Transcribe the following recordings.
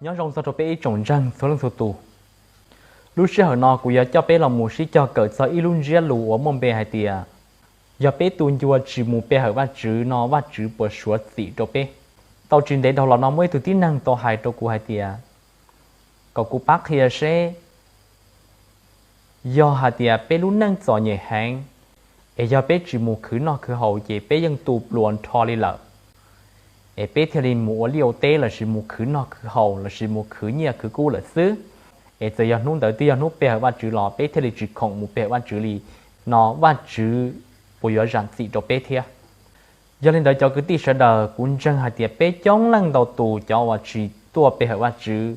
Nyob zoo txog rau peb ib tsoom ntseeg txhua leej txhua tus. Lub sij hawm no kuv yuav coj peb los mus sib cog kawm txog ib lub ntsiab lus uas muaj npe hais tias, yog peb tus ncua tsis mus pe hawm Vajtswv no Vajtswv puas suav txim rau peb. Tau tsis ntev dhau los no muaj ib tug tib neeg tau hais rau kuv hais tias, kom kuv pab qhia seb, yog hais tias peb lub neej txom nyem heev, es yog peb tsis mus khwv noj khwv haus ces peb yeej tu pluas nrho li lawm, es peb thiaj li mus ua liaj ua teb lossis mus khwv noj khwv haus lossis mus khwv nyiaj khwv kub lawm xwb. Es txawm yog hnub ntawd twb yog hnub pe hawm Vajtswv los peb thiaj li tsis khoom mus pe hawm Vajtswv li no, Vajtswv puas yuav zam txim rau peb thiab? Yog li ntawd cov kwv tij sawv daws, kuv ntseeg hais tias peb coob leej ntau tus cov uas tsis tuaj pe hawm Vajtswv,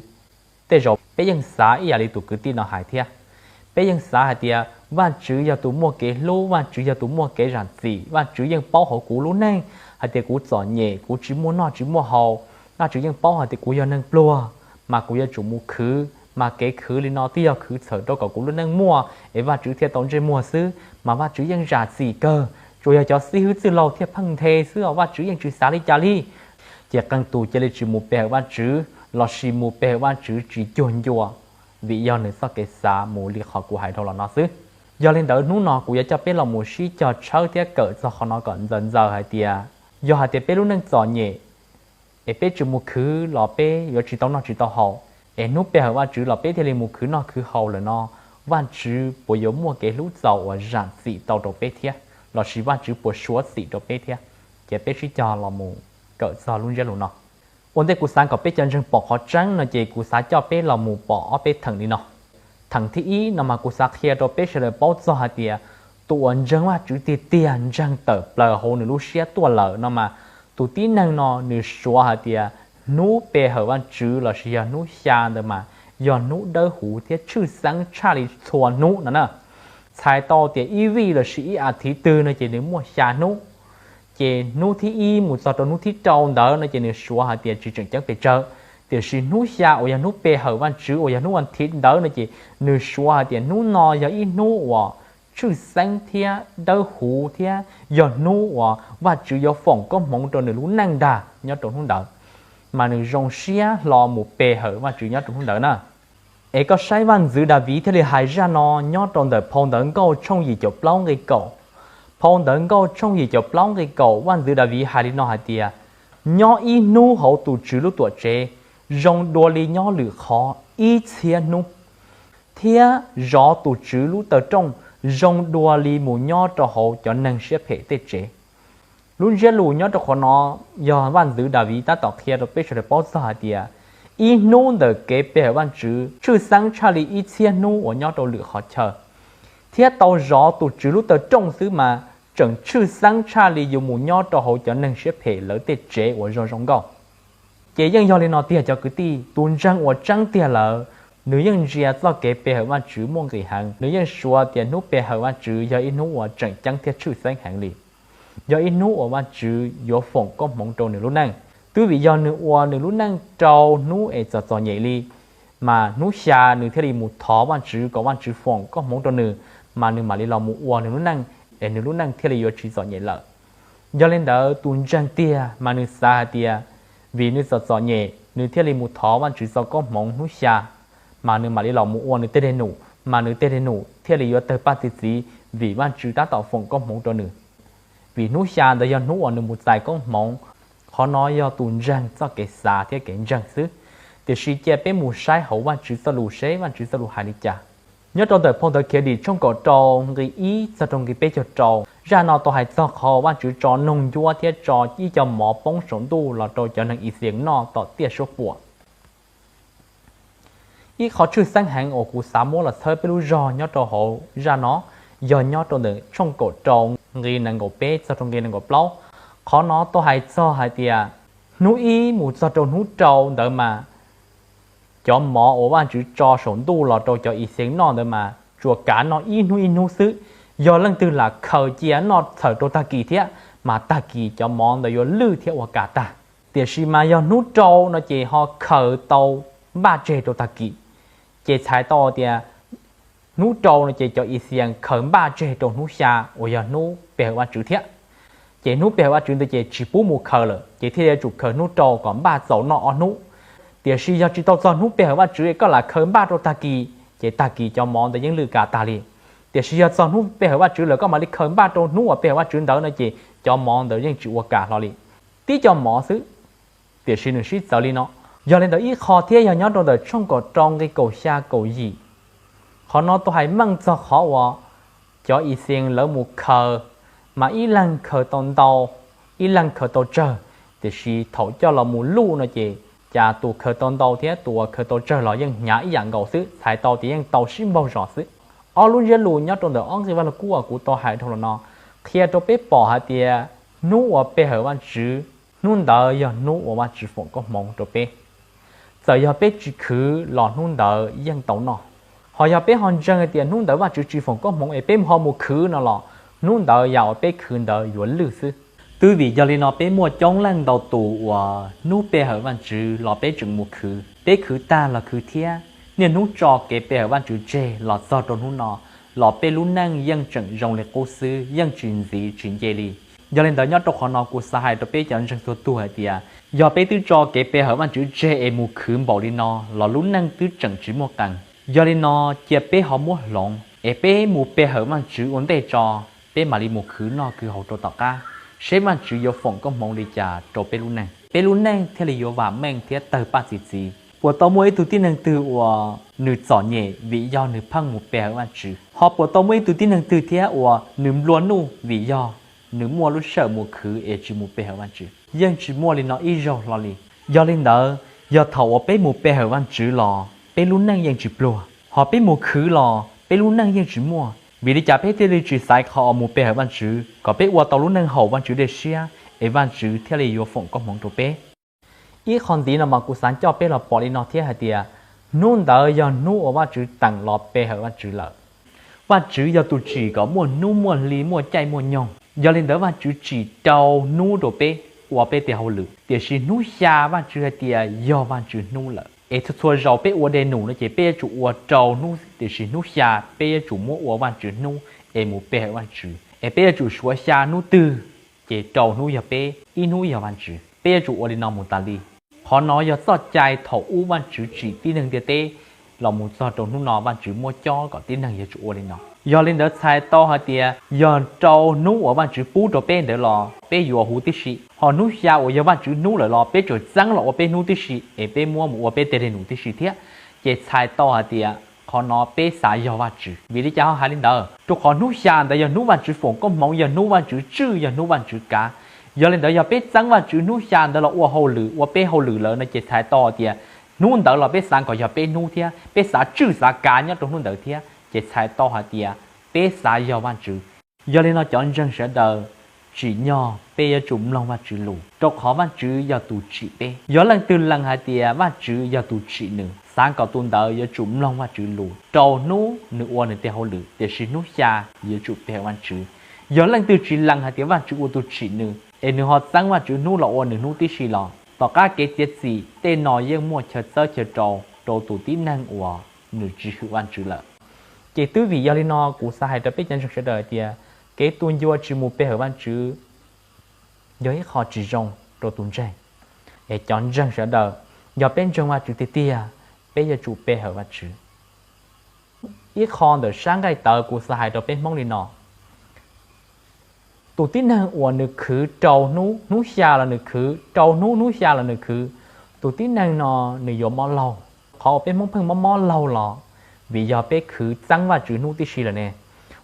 tej zaum peb yeej xav ib yam li tus kwv tij no hais thiab. Peb yeej xav hais tias Vajtswv yog tus muaj kev hlub, Vajtswv yog tus muaj kev zam txim, Vajtswv yeej paub hauv kuv lub neej hais tias kuv txom nyem, kuv tsis muaj noj tsis muaj haus, Vajtswv yeej paub hais tias kuv yog neeg pluag, mas kuv yuav tsum mus khwv, mas kev khwv li no twb yog khwv txhawm rau kom kuv lub neej muaj es Vajtswv thiaj tau ntsej muag xwb, mas Vajtswv yeej zam txim kawg, tsuas yog cov xib hwb txwj laug thiaj pheej nthe xwb os, Vajtswv yeej tsis xav li cas li. Ces qee tus cia li tsis mus pe hawm Vajtswv lossis mus pe hawm Vajtswv tsis cuag ncua, vim yog nws txoj kev xav mus li qhov kuv hais dhau los no xwb. Yog li ntawd hnub no kuv yuav coj peb los mus sib cog tshawb thiab kawm txog qhov no kom ntxaws ntxaws hais tias, yog hais tias peb lub neej txom nyem, es peb tsis mus khwv los peb yuav tsis tau noj tsis tau haus, es hnub pe hawm Vajtswv los peb thiaj li mus khwv noj khwv haus lawm no, Vajtswv puas yuav muaj kev hlub txaus uas zam txim tau rau peb thiab, lossis Vajtswv puas suav txim rau peb thiab? Ces peb sib cog los mus kawm txog lub ntsiab lus no. Ua ntej kuv xav kom peb cov ntseeg pom qhov tseeb no ces kuv xav coj peb los mus pom ob peb theem li no. Theem thib ib no mas kuv xav qhia rau peb sawv daws paub txog hais tias, tus uas ntseeg Vajtswv tiag tiag, ntseeg tawm plaws hauv nws lub siab tuaj lawm no mas, tus tib neeg no nws suav hais tias hnub pe hawm Vajtswv lossis yog hnub xya ntawd mas yog hnub dawb huv thiab tshwj xeeb tshaj li txhua hnub no na. Txhais tau tias ib vij lossis ib as thiv twg no ces nws muaj xya hnub. Ces hnub thib ib mus txog rau hnub thib rau ntawd no ces nws suav hais tias tsis tseem ceeb pes tsawg. Tiam sis hnub xya uas yog hnub pe hawm Vajtswv uas yog hnub as thiv ntawd no ces nws suav hais tias hnub no yog ib hnub uas tshwj xeeb thiab dawb huv thiab yog hnub uas Vajtswv yuav foom koob hmoov rau nws lub neej ntag nyob rau hnub ntawd. Mas nws zoo siab hlo mus pe hawm Vajtswv nyob rau hnub ntawd na. Es koj saib Vaj ntxwv Daviv thiaj li hais zaj no nyob rau ntawm phau ntawv Nkauj tshooj yim caum plaub nqe kaum. Phau ntawv Nkauj tshooj yim caum plaub nqe kaum Vaj ntxwv Daviv hais li no hais tias, nyob ib hnub hauv tus Tswv lub tuam tsev zoo dua li nyob lwm qhov ib txhiab hnub, thiab zov tus Tswv lub taw rooj zoo dua li mus nyob rau hauv cov neeg siab phem tej tsev. Lub ntsiab lus nyob rau qhov no yog Vaj ntxwv Daviv tab tom qhia rau peb sawv daws paub txog hais tias, ib hnub ntawm kev pe hawm Vajtswv tshwj xeeb tshaj li ib txhiab hnub uas nyob rau lwm qhov chaw, thiab tau zov tus Tswv lub taw rooj xwb mas tseem tshwj xeeb tshaj li yuav mus nyob rau hauv cov neeg siab phem lawv tej tsev uas zoo zoo nkauj. Ces yeej yog li no tiag cov kwv tij, tus ntseeg uas tseeb tiag lawm, nws yeej ntsia txoj kev pe hawm Vajtswv muaj nqis heev, nws yeej suav tias hnub pe hawm Vajtswv yog ib hnub uas tseem ceeb thiab tshwj xeeb heev li, yog ib hnub uas Vajtswv yuav foom koob hmoov rau nws lub neej. Twb vim yog nws ua nws lub neej rau hnub es txom txom nyem li, mas hnub xya nws thiaj li mus thov Vajtswv kom Vajtswv foom koob hmoov rau nws, mas nws mam li los mus ua nws lub neej, es nws lub neej thiaj li yuav tsis txom nyem lawm. Yog li ntawd tus ntseeg tiag mas nws xav hais tias, vim nws txom txom nyem nws thiaj li mus thov Vajtswv txo koob hmoov hnub xya, mas nws mam li los mus ua nws tej dej num, mas nws tej dej num thiaj li yuav tawg paj txi txiv vim Vajtswv tab tom foom koob hmoov rau nws. Vim hnub xya ntawd yog hnub uas nws mus txais koob hmoov. Qhov no yog tus ntseeg txoj kev xav thiab kev ntseeg xwb. Tiam sis cia peb mus saib hauv Vajtswv txoj lus seb Vajtswv txoj lus hais li cas. Nyob rau ntawm phau ntawv Khiavdim tshooj kaum rau nqe ib txog rau nqe peb caug rau, zaj no tau hais txog qhov Vajtswv tso noog ncuab thiab tso ib co mov poob saum ntuj los rau cov neeg Ixayees noj tom tiaj suab puam. Ib qhov tshwj xeeb heev uas kuv xav muab los txhawb peb lub zog nyob rau hauv zaj no yog nyob rau ntawm tshooj kaum rau nqe nees nkaum peb txog rau nqe nees nkaum plaub. Qhov no tau hais txog hais tias, hnub ib mus txog rau hnub rau ntawd mas, cov mov uas Vajtswv tso saum ntuj los rau cov Ixayees noj ntawd mas tsuas kav noj ib hnub ib hnub xwb. Yog leej twg lam khaws cia noj txhawm rau tag kis thiab, mas tag kis cov mov ntawd yuav lwj thiab ua kas tag. Tiam sis mas yog hnub rau no ces ho khaws tau npaj tseg rau tag kis. Ces txhais tau tias hnub rau no ces cov Itxias khaws npaj tseg rau hnub xya uas yog hnub pe hawm Vajtswv thiab. Ces hnub pe hawm Vajtswv ntawd ces tsis pub mus khaws lawm, ces thiaj yuav tsum khaws hnub rau kom npaj txaus noj ob hnub. Tiam sis yog tsis tau txog hnub pe hawm Vajtswv es koj lam khaws npaj rau tag kis, ces tag kis cov mov ntawd yeej lwj kas tag li. Tiam sis yog txog hnub pe hawm Vajtswv lawm koj mam li khaws npaj rau hnub uas pe hawm Vajtswv ntawd no ces cov mov ntawd yeej tsis ua kas hlo li, tib co mov xwb. Tiam sis nws sib txawv li no. Yog li ntawd ib qho thiab yog nyob rau ntawm tshooj kaum rau nqe kaum xya kaum yim, qhov no tau hais meej txog qhov uas cov Itxias lawv mus khaws, mas ib leeg khaws tau ntau, ib leeg khaws tau tsawg, tiam sis thaum coj los mus luj no ces cas tus khaws tau ntau thiab tus uas khaws tau tsawg los yeej hnyav ib yam nkaus xwb, txhais tau tias yeej tau sib npaug zos xwb. Ob lub ntsiab lus nyob rau ntawm ob nqe Vaj Lug Kub uas kuv tau hais dhau los no qhia rau peb pom hais tias hnub uas pe hawm Vajtswv, hnub ntawd yog hnub uas Vajtswv foom koob hmoov rau peb. Txawm yog peb tsis khwv los hnub ntawd yeej tau noj. Ho yog peb ho ntseeg hais tias hnub ntawd Vajtswv tsis foom koob hmoov es peb ho mus khwv no los hnub ntawd yam uas peb khwv ntawd yuav lwj xwb. Twb vim yog li no peb muaj coob leej ntau tus uas hnub pe hawm Vajtswv los peb tseem mus khwv. Peb khwv tag los khwv thiab, niaj hnub tso kev pe hawm Vajtswv tseg los txog rau hnub no los peb lub neej yeej tseem zoo li qub xwb, yeej tsis ntxiv tsis nce li. Yog li ntawd nyob rau qhov no kuv xav hais rau peb cov ntseeg txhua tus hais tias yog peb twb tso kev pe hawm Vajtswv tseg es mus khwv npaum li no los lub neej twb tseem tsis muaj qees. Yog li no cia peb ho muab hloov es peb mus pe hawm Vajtswv ua ntej tso, peb mam li mus khwv noj khwv haus rau tom qab, seb Vajtswv yuav foom koob hmoov li cas rau peb lub neej, peb lub neej thiaj li yuav vam meej thiab tawg paj txi txiv. Puas tau muaj ib tug tib neeg twg uas nws txom nyem vim yog nws pheej mus pe hawm Vajtswv? Ho puas tau muaj ib tug tib neeg twg thiab uas nws nplua nuj vim yog nws muaj lub sij hawm mus khwv es tsis mus pe hawm Vajtswv? Yeej tsis muaj li no ib zaug hlo li. Yog li ntawd, yog thaum uas peb mus pe hawm Vajtswv los peb lub neej yeej tsis pluag, ho peb mus khwv los peb lub neej yeej tsis muaj. Vim li cas peb thiaj li tsis xaiv qhov uas mus pe hawm Vajtswv kom peb ua tau lub neej haum Vajtswv dej siab es Vajtswv thiaj li yuav foom koob hmoov rau peb? Ib qho ntxiv no mas kuv xav coj peb los pom li no thiab hais tias hnub ntawd yog hnub uas Vajtswv teem los pe hawm Vajtswv lawm. Vajtswv yog tus tsim kom muaj hnub muaj hli muaj caij muaj nyoog. Yog li ntawd Vajtswv tsim rau hnub rau peb ua peb tej hauj lwm, tiam sis hnub xya Vajtswv hais tias yog Vajtswv hnub lawm. Es txhua txhua zaus peb ua dej num no ces peb yuav tsum ua rau hnub, tiam sis hnub xya peb yuav tsum muab ua Vajtswv hnub es mus pe hawm Vajtswv. Es peb yuav tsum suav xya hnub twg, ces rau hnub yog peb, ib hnub yog Vajtswv. Peb yuav tsum ua li no mus tas li. Qhov no yog txoj cai thaum ub Vajtswv tsim tib neeg ntiaj teb los mus txog rau hnub no Vajtswv muab cob kom tib neeg yuav tsum ua li no. Yog li ntawd txhais tau hais tias yog rau hnub uas Vajtswv pub rau peb ntawd los peb yuav huv tib si, ho hnub xya uas yog Vajtswv hnub lawm los peb tsuas txeeb los ua peb hnub tib si es peb muab mus ua peb tej dej num tib si thiab. Ces txhais tau hais tias qhov no peb xav yog Vajtswv. Vim li cas ho hais li ntawd? Rau qhov hnub xya ntawd yog hnub Vajtswv foom koob hmoov, yog hnub Vajtswv tswj, yog hnub Vajtswv kav. Yog li ntawd yog peb txeeb Vajtswv hnub xya ntawd los ua hauj lwm, ua peb hauj lwm lawm no ces txhais tau hais tias hnub ntawd los peb xav kom yog peb hnub thiab, peb xav tswj xav kav nyob rau hnub ntawd thiab, ces txhais tau hais tias peb xav yog Vajtswv. Yog li no cov ntseeg sawv daws, tsim nyog peb yuav tsum mloog Vajtswv lus, rau qhov Vajtswv yog tus tsim peb. Yog leej twg lees hais tias Vajtswv yog tus tsim nws, xav kom tus ntawd yuav tsum mloog Vajtswv lus rau hnub nws ua nws tej hauj lwm, tiam sis hnub xya yuav tsum pe hawm Vajtswv. Yog leej twg tsis lees hais tias Vajtswv ua tus tsim nws, es nws ho txeeb Vajtswv hnub los ua nws hnub tib si los, tom qab kev txiav txim tej no yeej muaj chaw txawb chaw rau rau tus tib neeg uas nws tsis hwm Vajtswv lawm. Ces twb vim yog li no kuv xav hais rau peb cov ntseeg sawv daws hais tias kev tu ncua tsis mus pe hawm Vajtswv yog ib qho tsis zoo rau tus ntseeg. Es cov ntseeg sawv daws, yog peb ntseeg Vajtswv tiag tiag, peb yuav tsum pe hawm Vajtswv. Ib qho ntawm sab nqaij tawv kuv xav hais rau peb Hmoob li no: tus tib neeg uas nws khwv rau hnub, hnub xya los nws khwv, rau hnub, hnub xya los nws khwv, tus tib neeg no nws yuav mob laug. Qhov uas peb Hmoob pheej mob mob laug los vim yog peb khwv txeeb Vajtswv hnub tib si lawm ne.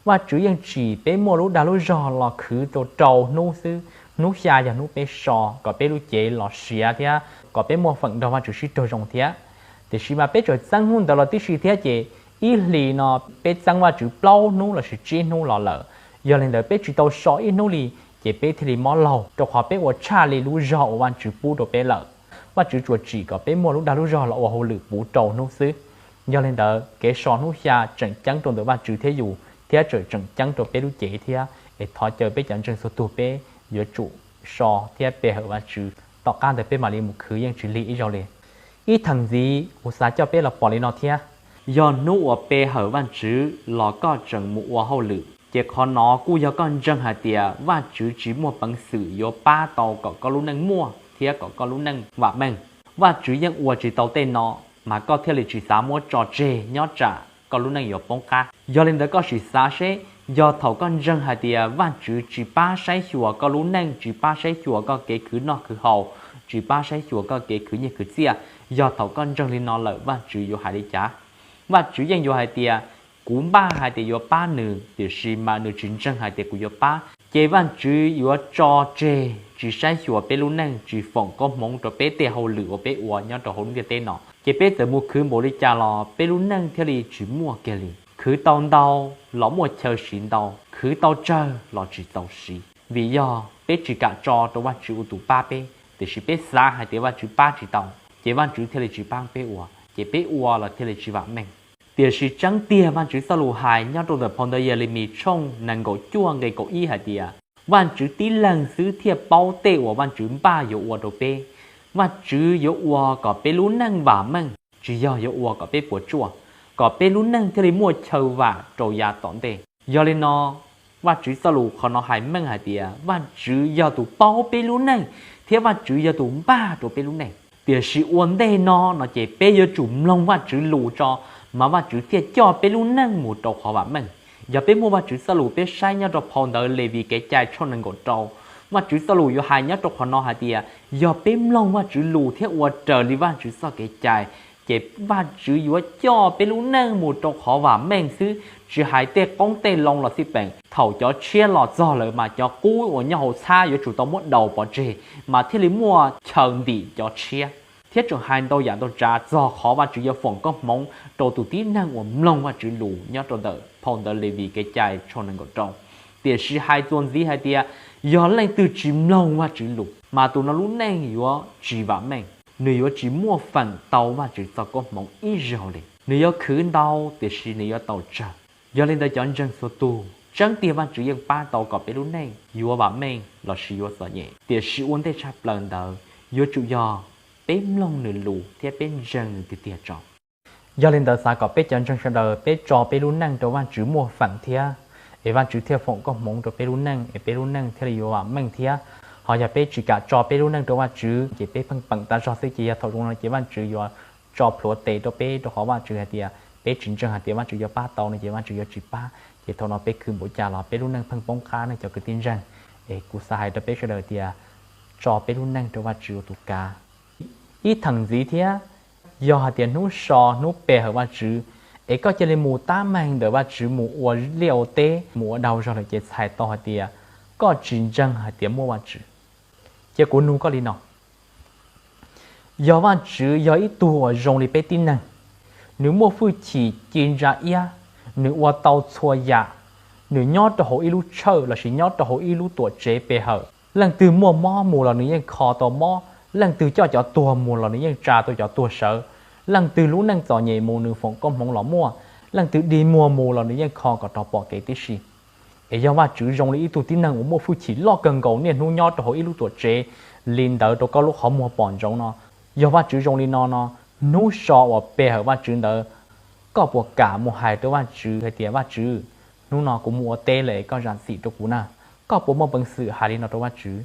Vajtswv yeej tsim peb muaj lub dag lub zog los khwv rau rau hnub xwb, hnub xya yog hnub peb so kom peb lub cev los siav thiab kom peb muaj feem nrog Vajtswv sib raug zoo thiab. Tiam sis mas peb tsuas txeeb hnub ntawd los tib si thiab ces ib hlis no peb txeeb Vajtswv plaub hnub lossis tsib hnub los lawm. Yog li ntawd peb tsis tau so ib hnub li, ces peb thiaj li mob laug, rau qhov peb ua tshaj li lub zog uas Vajtswv pub rau peb lawm. Vajtswv tsuas tsim kom peb muaj lub dag lub zog los ua hauj lwm puv rau hnub xwb. Yog li ntawd kev so hnub xya tseem ceeb rau ntawm Vajtswv thiab yus, thiab tseem tseem ceeb rau peb lub cev thiab. Es thov caw peb cov ntseeg txhua tug peb yuav tsum so thiab pe hawm Vajtswv, tom qab ntawd peb mam li mus khwv yeej tsis lig ib zaug li. Ib theem ntxiv kuv xav coj peb los pom li no thiab, yog hnub uas pe hawm Vajtswv los koj tseem mus ua hauj lwm, ces qhov no kuj yog koj ntseeg hais tias Vajtswv tsis muaj peev xwm yuav pab tau kom koj lub neej muaj thiab kom koj lub neej vam meej. Vajtswv yeej ua tsis tau tej no, mas koj thiaj li tsis xav muab tso tseg nyob tsam koj lub neej yuav poob qab. Yog li ntawd koj sim xav seb, yog thaum koj ntseeg hais tias Vajtswv tsis pab saib xyuas koj lub neej, tsis pab saib xyuas koj kev khwv noj khwv haus, tsis pab saib xyuas koj kev khwv nyiaj khwv txiaj, yog thaum koj ntseeg li no lawm Vajtswv yuav hais li cas? Vajtswv yeej yuav hais tias, kuv npaj hais tias yuav pab nws, tiam sis mas nws tsis ntseeg hais tias kuv yuav pab, ces Vajtswv yuav tso tseg tsis saib xyuas peb lub neej, tsis foom koob hmoov rau peb tej hauj lwm uas peb ua nyob rau hauv lub ntiaj teb no. Ces peb txawm mus khwv npaum li cas los peb lub neej thiaj li tsis muaj kiag li. Khwv tau ntau los muaj chaw siv ntau, khwv tau tsawg los tsis txaus siv, vim yog peb tsis kam tso rau Vajtswv ua tus pab peb, tiam sis peb xav hais tias Vajtswv pab tsis tau, ces Vajtswv thiaj li tsis pab peb ua, ces peb ua los thiaj li tsis vam meej. Tiam sis tseeb tiag Vajtswv txoj lus hais nyob rau ntawm phau ntawv Yelemis tshooj nees nkaum cuaj nqe kaum ib hais tias, Vajtswv tib leeg xwb thiaj paub tej uas Vajtswv npaj yuav ua rau peb. Vajtswv yuav ua kom peb lub neej vam meej, tsis yog yuav ua kom peb puas tsuaj, kom peb lub neej thiaj li muaj chaw vam rau yav tom ntej. Yog li no, Vajtswv txoj lus qhov no hais meej hais tias Vajtswv yog tus paub peb lub neej, thiab Vajtswv yog tus npaj rau peb lub neej. Tiam sis ua ntej no no ces peb yuav tsum mloog Vajtswv lus tso, mas Vajtswv thiaj coj peb lub neej mus rau qhov vam meej. Yog peb muaj Vajtswv txoj lus, peb saib nyob rau phau ntawv Levis kev cai tshooj nees nkaum rau, Vajtswv txoj lus yuav hais nyob rau qhov no hais tias, yog peb mloog Vajtswv lus thiab ua raws li Vajtswv txoj kev cai, ces Vajtswv yuav coj peb lub neej mus rau qhov vam meej xwb, tsis hais tej qoob tej loo los xij peem. Thaum cov tshiab los txog lawm mas cov qub uas nyob hauv txhab yuav tsum tau muab daus pov tseg, mas thiaj li muaj chaw ntim cov tshiab. Thiab tseem hais ntau yam ntau tsav txog qhov Vajtswv yuav foom koob hmoov rau tus tib neeg uas mloog Vajtswv lus nyob rau ntawm phau ntawv Levis kev cai tshooj nees nkaum rau. Tiam sis hais txuas ntxiv hais tias, yog leej twg tsis mloog Vajtswv lus, mas tus no lub neej yuav tsis vam meej, nws yuav tsis muaj feem tau Vajtswv txoj koob hmoov ib zaug li. Nws yuav khwv ntau, tiam sis nws yuav tau tsawg. Yog li ntawd cov ntseeg txhua tus, tseeb tiag Vajtswv yeej pab tau kom peb lub neej yuav vam meej lossis yuav txom nyem, tiam sis ua ntej tshaj plaws ntawd yuav tsum yog peb mloog nws lus thiab peb ntseeg nws tiag tiag tso. Yog li ntawd xav kom peb cov ntseeg sawv daws peb tso peb lub neej rau Vajtswv muaj feem thiab, es Vajtswv thiaj foom koob hmoov rau peb lub neej, es peb lub neej thiaj li yuav vam meej thiab. Ho yog peb tsis kam tso peb lub neej rau Vajtswv ces peb pheej peem tas zog xwb, ces yog thaum zoo no ces Vajtswv yuav tso plhuav tes rau peb, rau qhov Vajtswv hais tias peb tsis ntseeg hais tias Vajtswv yuav pab tau no ces Vajtswv yuav tsis pab, ces thaum no peb khwv npaum cas los peb lub neej pheej poob qab ne cov kwv tij ntseeg. Es kuv xav hais rau peb sawv daws tias tso peb lub neej rau Vajtswv ua tus kav. Ib theem ntxiv thiab, yog hais tias hnub so hnub pe hawm Vajtswv, es koj cia li mus tab meeg ntawm Vajtswv mus ua liaj ua teb, mus ua dau zog lawm ces txhais tau hais tias koj tsis ntseeg hais tias muaj Vajtswv. Ces kuv nug koj li no, yog Vajtswv yog ib tug uas zoo li peb tib neeg, nws muaj hwj chim ci ntsa iab, nws ua tau txhua yam, nws nyob rau hauv ib lub tshawj lossis nyob rau hauv ib lub tuam tsev pe hawm, leej twg muaj mob mus los nws yeej kho tau mob, leej twg coj cov tuag mus los nws yeej tsa tau cov tuag sawv, leej twg lub neej txom nyem mus nws foom koob hmoov los muaj, leej twg dig muag mus los nws yeej kho kom rov pom kev tib si. Es yog Vajtswv zoo li ib tug tib neeg uas muaj hwj chim loj kawg nkaus niaj hnub nyob rau hauv ib lub tuam tsev li ntawd rau koj lub qhov muag pom ntsoov no, yog Vajtswv zoo li no no, hnub so uas pe hawm Vajtswv ntawd, koj puas kam mus hais rau Vajtswv hais tias, Vajtswv, hnub no kuv mus ua teb lawm, koj zam txim rau kuv na? Koj puas muaj peev xwm hais li no rau Vajtswv?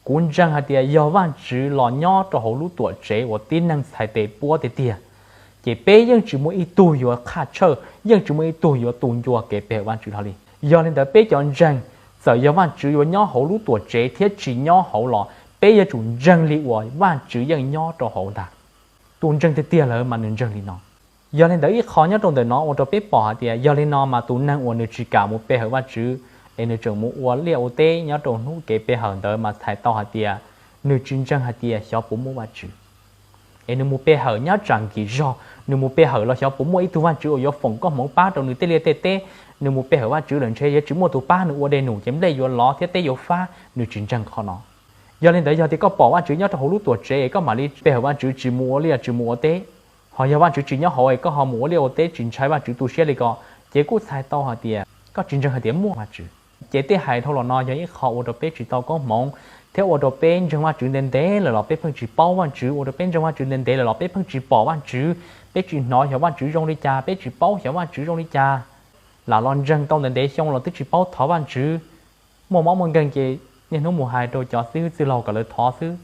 Kuv ntseeg hais tias yog Vajtswv los nyob rau hauv lub tuam tsev uas tib neeg txhais tes puab tiag tiag, ces peb yeej tsis muaj ib tug yuav qhaj tshawj, yeej tsis muaj ib tug yuav tu ncua kev pe hawm Vajtswv hlo li. Yog li ntawd peb cov ntseeg, txawm yog Vajtswv yuav nyob hauv lub tuam tsev thiab tsis nyob hauv los peb yuav tsum ntseeg li uas Vajtswv yeej nyob rau hauv ntag. Tus ntseeg tiag tiag lawm mas nws ntseeg li no. Yog li ntawd ib qho nyob rau ntawm no ua rau peb pom hais tias yog li no mas tus neeg uas nws tsis kam mus pe hawm Vajtswv, es nws tseem mus ua liaj ua teb nyob rau hnub kev pe hawm ntawd mas txhais tau hais tias nws tsis ntseeg hais tias xyov puas muaj Vajtswv. Es nws mus pe hawm nyob tsam nkim zog, nws mus pe hawm los xyov puas muaj ib tug Vajtswv uas yuav foom koob hmoov pab rau nws tej liaj tej teb. Nws mus pe hawm Vajtswv lawm ntshe yuav tsis muaj tus pab nws ua dej num ces nplej yuav lov thiab teb yuav fab, nws tsis ntseeg qhov no. Yog li ntawd yog tias koj pom Vajtswv nyob rau hauv lub tuam tsev es koj mam li pe hawm Vajtswv tsis mus ua liaj tsis mus ua teb, ho yog Vajtswv tsis nyob hauv es koj ho mus ua liaj ua teb tsis ntshai Vajtswv tu siab li ko, ces kuj txhais tau hais tias koj tsis ntseeg hais tias muaj Vajtswv. Ces tej hais dhau los no yog ib qho ua rau peb tsis tau koob hmoov, thiab ua rau peb ntseeg Vajtswv ntev ntev lawm los peb pheej tsis paub Vajtswv, ua rau peb ntseeg Vajtswv ntev ntev lawm los peb pheej tsis pom Vajtswv, peb tsis hnov xyov Vajtswv zoo li cas, peb tsis paub xyov Vajtswv zoo li cas. Lam los ntseeg tau ntev ntev xyoo los twb tsis paub thov Vajtswv. Muaj mob muaj nkeeg ces niaj hnub mus hais rau cov xib hwb txwj laug kom lawv thov xwb.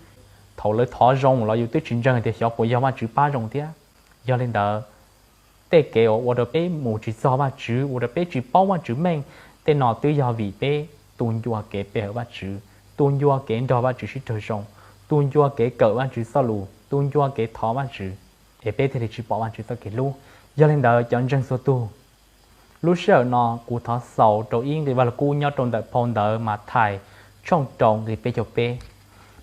Thaum lawv thov zoo los yus twb tsis ntseeg tias xyov puas yog Vajtswv pab zoo thiab. Yog li ntawd, tej kev uas ua rau peb mus tsis txog Vajtswv, ua rau peb tsis paub Vajtswv meej, tej no twb yog vim peb tu ncua kev pe hawm Vajtswv, tu ncua kev nrog Vajtswv sib raug zoo, tu ncua kev kawm Vajtswv txoj lus, tu ncua kev thov Vajtswv, es peb thiaj li tsis pom Vajtswv txoj kev hlub. Yog li ntawd cov ntseeg txhua tug, lub sij hawm no kuv thov xaus rau ib nqe Vaj Lug Kub nyob rau ntawm phau ntawv Mathais tshooj rau nqe peb caug peb.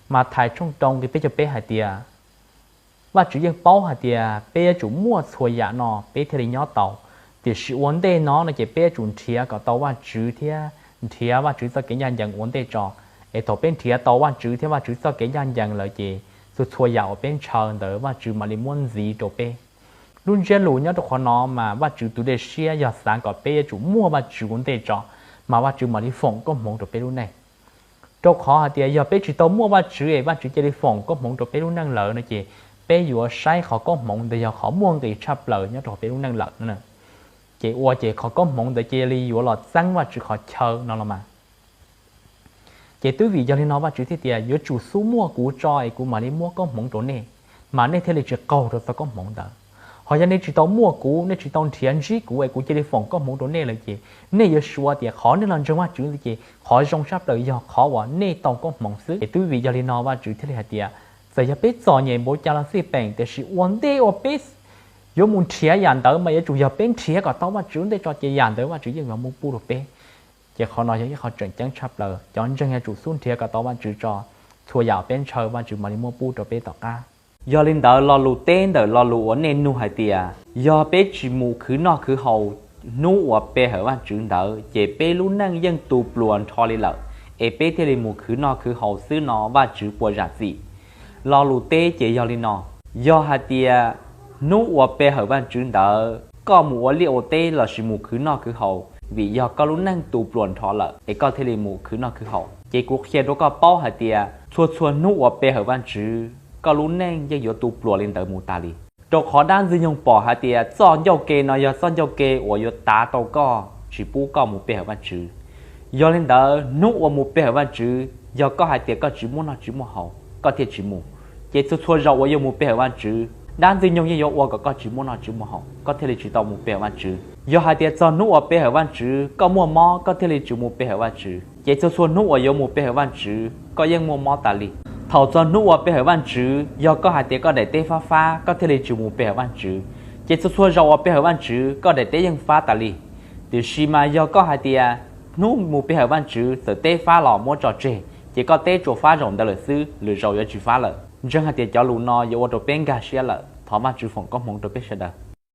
Mathais tshooj rau nqe peb caug peb hais tias, Vajtswv yeej paub hais tias peb yuav tsum muaj txhua yam no peb thiaj li nyob tau, tiam sis ua ntej no no ces peb yuav tsum nrhiav kom tau Vajtswv thiab nrhiav Vajtswv txoj kev ncaj ncees ua ntej tso. Es thaum peb nrhiav tau Vajtswv thiab Vajtswv txoj kev ncaj ncees lawm ces txhua txhua yam uas peb ntshaw ntawd Vajtswv mam li muab ntxiv rau peb. Lub ntsiab lus nyob rau qhov no mas Vajtswv tus dej siab yog xav kom peb yuav tsum muaj Vajtswv ua ntej tso, mas Vajtswv mam li foom koob hmoov rau peb lub neej. Rau qhov hais tias yog peb tsis tau muaj Vajtswv es Vajtswv cia li foom koob hmoov rau peb lub neej lawm no ces peb yuav saib qhov koob hmoov ntawd yog qhov muaj nqis tshaj plaws nyob rau peb lub neej lawm no. Ces ua ces qhov koob hmoov ntawd cia li yuav los txeeb Vajtswv qhov chaw no los mas. Ces twb vim yog li no Vajtswv thiaj tias yuav tsum xub muaj kuv tso es kuv mam li muab koob hmoov rau nej, mas nej thiaj li tsis qaug rau txoj koob hmoov ntawd. Ho yog nej tsis tau muaj kuv, nej tsis tau nrhiav ntsib kuv es kuv cia li foom koob hmoov rau nej lawm ces nej yuav suav tias qhov nej los ntseeg Vajtswv ntawd ces qhov zoo tshaj plaws yog qhov uas nej tau koob hmoov xwb. Ces twb vim yog li no Vajtswv thiaj li hais tias txawm yog peb txom nyem npaum cas los xij peem, tiam sis ua ntej uas peb yuav mus nrhiav yam ntawd mas yuav tsum yog peb nrhiav kom tau Vajtswv ua ntej tso ces yam ntawd Vajtswv yeej yuav muab pub rau peb. Ces qhov no yog ib qho tseem ceeb tshaj plaws, cov ntseeg yuav tsum xub nrhiav kom tau Vajtswv tso, txhua yam peb ntshaw Vajtswv mam li muab pub rau peb tom qab. Yog li ntawd lo lus teb ntawm lo lus uas nej nug hais tias yog peb tsis mus khwv noj khwv haus hnub uas pe hawm Vajtswv ntawd ces peb lub neej yeej tu pluas nrho li lawm, es peb thiaj li mus khwv noj khwv haus xwb no Vajtswv puas zam txim? Lo lus teb ces yog li no: yog hais tias hnub uas pe hawm Vajtswv ntawd koj mus ua liaj ua teb lossis mus khwv noj khwv haus vim yog koj lub neej tu pluas nrho lawm es koj thiaj li mus khwv noj khwv haus, ces kuv qhia rau koj paub hais tias txhua txhua hnub uas pe hawm Vajtswv koj lub neej yeej yuav tu pluas li ntawd mus tas li. Rau qhov dab ntxwg nyoog pom hais tias txoj ncauj ke no yog txoj ncauj ke uas yuav tav tau koj tsis pub koj mus pe hawm Vajtswv. Yog li ntawd hnub uas mus pe hawm Vajtswv yog koj hais tias koj tsis muaj noj tsis muaj haus koj thiaj tsis mus, ces txhua txhua zaus uas yuav mus pe hawm Vajtswv dab ntxwg nyoog yeej yuav ua kom koj tsis muaj noj tsis muaj haus koj thiaj li tsis tau mus pe hawm Vajtswv. Yog hais tias txog hnub uas pe hawm Vajtswv koj muaj mob koj thiaj li tsis mus pe hawm Vajtswv, ces txhua txhua hnub uas yuav mus pe hawm Vajtswv koj yeej muaj mob tas li. Thaum txog hnub uas pe hawm Vajtswv yog koj hais tias koj daim teb fab fab koj thiaj li tsis mus pe hawm Vajtswv, ces txhua txhua zaus uas pe hawm Vajtswv koj daim teb yeej fab tas li. Tiam sis mas yog koj hais tias hnub mus pe hawm Vajtswv txawm teb fab los muab tso tseg, ces koj teb tsuas fab zaum ntawd lawm xwb, lwm zaus yuav tsis fab lawm. Ntseeg hais tias cov lus no yuav ua rau peb nkag siab lawm. Thov Vajtswv foom koob hmoov rau peb sawv daws.